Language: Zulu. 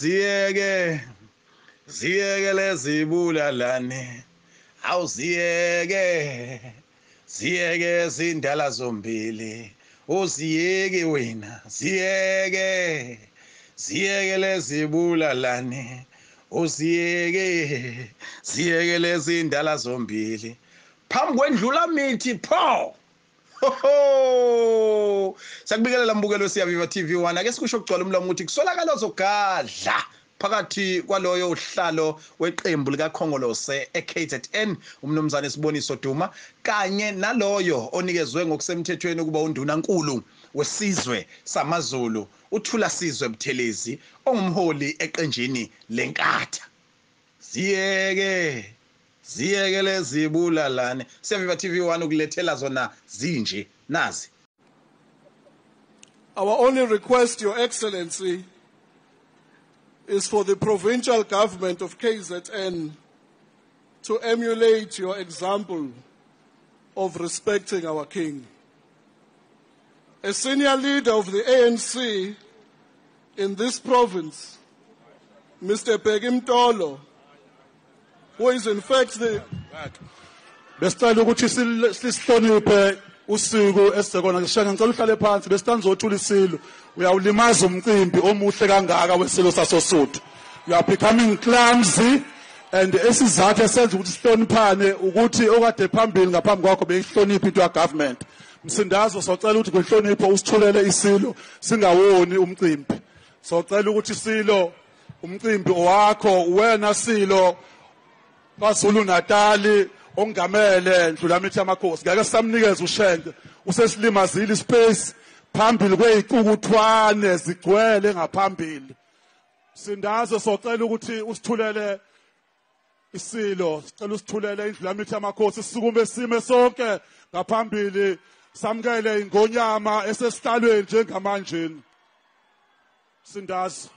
Awuziyeke, ziyeke lezibulalane. Awuziyeke, ziyeke zindala zombili. Uziyeke wena, ziyeke, ziyeke lezibulalane. Uziyeke, ziyeke lezindala zombili. Phambi kwendlula mithi pho. Ho! Sakubikelela mbukelo Siyaviva TV1. Ake sikusho kugcwala umlomo ukuthi kusolakala ozogadla phakathi kwaloyo uhlalo weqembu likaKhongolose eKZN umnumzane Siboniso Duma kanye naloyo onikezwe ngokusemthethweni ukuba undunankulu wesizwe samaZulu uThula Sizwe Buthelezi ongumholi eqenjini leNkatha. Ziyeke, ziyeke lezibulalane. Siyaviva TV1 ukulethela zona zinje nazi. Our only request, Your Excellency, is for the provincial government of KZN to emulate your example of respecting our king. A senior leader of the ANC in this province, Mr. Bheki Mtolo, who is in fact the... Besicela ukuthi sihloniphe usuku esisekona ngishaya ngicela uhlale phansi besitanzothula isilo. Uyawulimaza umcimbi omuhle kangaka wesilo sasoSuthu. You are becoming clumsy and esizathu esenza ukuthi sihloniphane ukuthi okade phambili ngaphambi kwakho beyihlonipha into ya government. Msindazo socela ukuthi ngenhlonipho usithulele isilo singawoni umcimbi. Socela ukuthi isilo umcimbi owakho wena silo KwaZulu Natal ongamele Ndlulamithi amakhosi. Ngeke samnikeza uShenge usesilimazile ispace phambili kwezicukuthwane zigcwele ngaphambili. Sindazo socela ukuthi usithulele isilo, sicela usithulele Indlulamithi amakhosi, sisukume sime sonke ngaphambili samukele ingonyama esesihlalweni njengamanje. Sindazo.